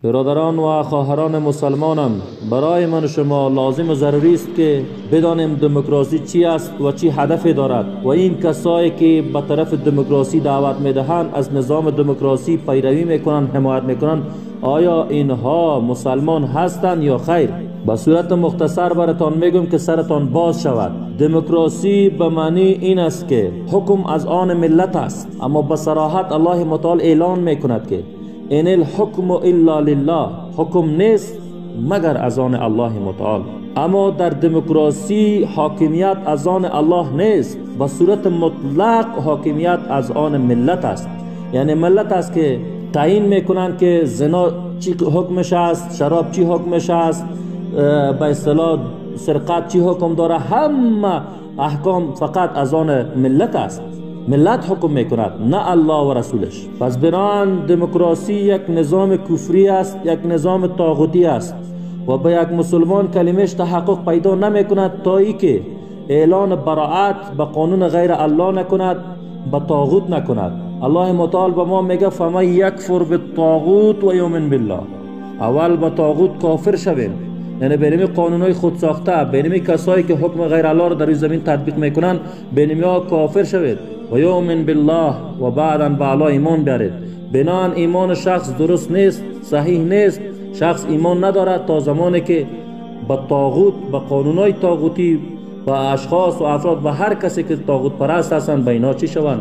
برادران و خواهران مسلمانم، برای من و شما لازم و ضروری است که بدانیم دموکراسی چی است و چی هدفی دارد و این کسایی که به طرف دموکراسی دعوت میدهند، از نظام دموکراسی پیروی میکنند، حمایت میکنند، آیا اینها مسلمان هستند یا خیر؟ به صورت مختصر براتان میگم که سرتان باز شود. دموکراسی به معنی این است که حکم از آن ملت است، اما به صراحت الله متعال اعلان میکند که ان الحکم الا لله، حکم نیست مگر از آن الله متعال. اما در دموکراسی حاکمیت از آن الله نیست، به صورت مطلق حاکمیت از آن ملت است. یعنی ملت است که تعیین میکنند که زنا چی حکمش است، شراب چی حکمش است، به اصطلاح سرقت چی حکم داره. همه احکام فقط از آن ملت است، ملت حکم میکند، نه الله و رسولش. پس بنابراین دموکراسی یک نظام کفری است، یک نظام طاغوتی است و به یک مسلمان کلمش تحقق پیدا نمیکند تا ای که اعلان براعت به قانون غیر الله نکند، به طاغوت نکند. الله متعال به ما میگه فمن یکفر بالطاغوت و یؤمن بالله. اول به طاغوت کافر شویم، یعنی بینمی قانونهای خود ساخته، بینمی کسایی که حکم غیر الله را در روی زمین تطبیق میکنن، بینمی ها کافر شوید و یؤمن بالله و بعدا به الله ایمان بیارید. بنان ایمان شخص درست نیست، صحیح نیست، شخص ایمان ندارد تا زمانی که به طاغوت، به قانونهای طاغوتی و اشخاص و افراد و هر کسی که طاغوت پرست هستند به اینها چی شوند؟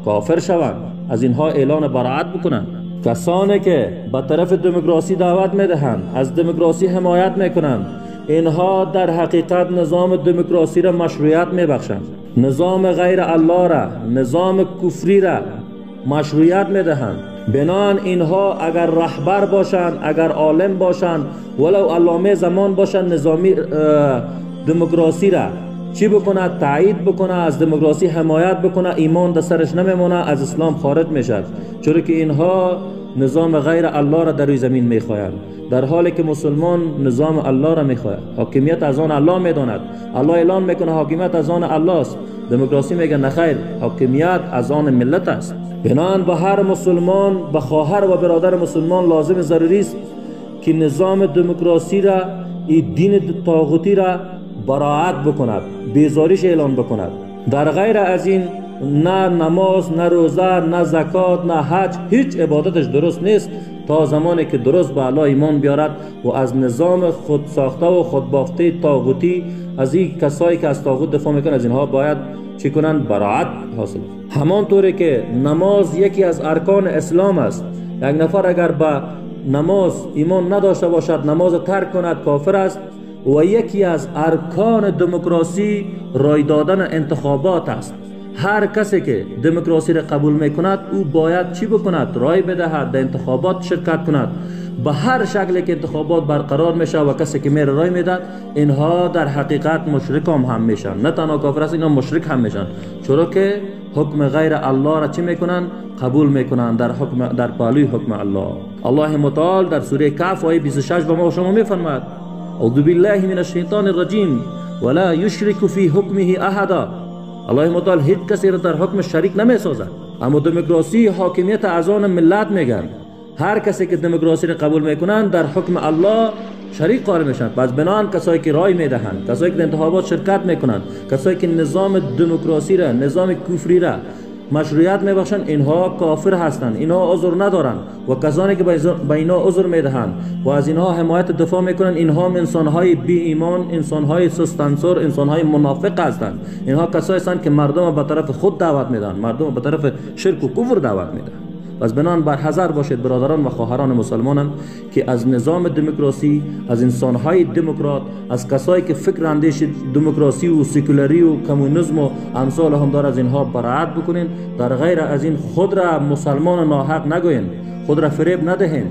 کافر شوند، از اینها اعلان براعت بکنند. کسانی که به طرف دموکراسی دعوت میدهند، از دموکراسی حمایت میکنند، اینها در حقیقت نظام دموکراسی را مشروعیت میبخشند، نظام غیر الله را، نظام کفری را مشروعیت میدهند. بنان اینها اگر رهبر باشند، اگر عالم باشند، ولو علامه زمان باشند، نظامی دموکراسی را چی بکنه؟ تایید بکنه، از دموکراسی حمایت بکنه، ایمان در سرش نمیمونه، از اسلام خارج میشد. چرا که اینها نظام غیر الله را در روی زمین میخواهند، در حالی که مسلمان نظام الله را میخواهد. حاکمیت از آن الله میداند، الله اعلان میکنه حاکمیت از آن الله است. دموکراسی میگه نخیر، حاکمیت از آن ملت است. بنابراین به هر مسلمان، به خواهر و برادر مسلمان لازم ضروری است که نظام دموکراسی را، این دین طاغوتی را براعت بکند، بیزاریش اعلان بکند. در غیر از این نه نماز، نه روزه، نه زکات، نه حج، هیچ عبادتش درست نیست تا زمانی که درست به الله ایمان بیارد و از نظام خود ساخته و خود بافته طاغوتی، از این کسایی که از طاغوت دفاع میکنن، از اینها باید چی کنند؟ براعت حاصل. همانطوری که نماز یکی از ارکان اسلام است، یک نفر اگر به نماز ایمان نداشته باشد، نماز ترک کند، کافر است. و یکی از ارکان دموکراسی رای دادن انتخابات است. هر کسی که دموکراسی را قبول میکند، او باید چی بکند؟ رای بدهد، در انتخابات شرکت کند. به هر شکلی که انتخابات برقرار میشه و کسی که میره رای میدهد، اینها در حقیقت مشرک هم میشن، نه تنها کافر است، اینها مشرک هم میشن، چرا که حکم غیر الله را چی میکنن؟ قبول میکنن در حکم، در پالوی حکم الله. الله متعال در سوره کهف آیه 26 به ما و شما میفرماید: اعوذ بالله من الشیطان الرجیم ولا یشرک فی حکمه احدا. الله متعال هیچ کسی را در حکم شریک نمیسازد. اما دموکراسی حاکمیت از آن ملت میگن. هر کسی که دموکراسی را قبول میکنن در حکم الله شریک قائل میشن. پس بنان کسایی که رای میدهند، کسایی که در انتخابات شرکت میکنن، کسایی که نظام دموکراسی را، نظام کفری را مشروعیت میبخشند، اینها کافر هستند، اینها عذر ندارند. و کسانی که به اینها عذر میدهند و از اینها حمایت دفاع میکنند، اینها هم انسانهای بی ایمان، انسانهای سستانسور، انسانهای منافق هستند. اینها کسایی هستند که مردم به طرف خود دعوت میدهند، مردم به طرف شرک و کفر دعوت میدهند. پس بنان بر حذر باشید برادران و خواهران مسلمانم که از نظام دموکراسی، از انسانهای دموکرات، از کسایی که فکر اندیش دموکراسی و سکولری و کمونیسم و امثال هم دار، از اینها براعت بکنین. در غیر از این خود را مسلمان ناحق نگوین، خود را فریب ندهین.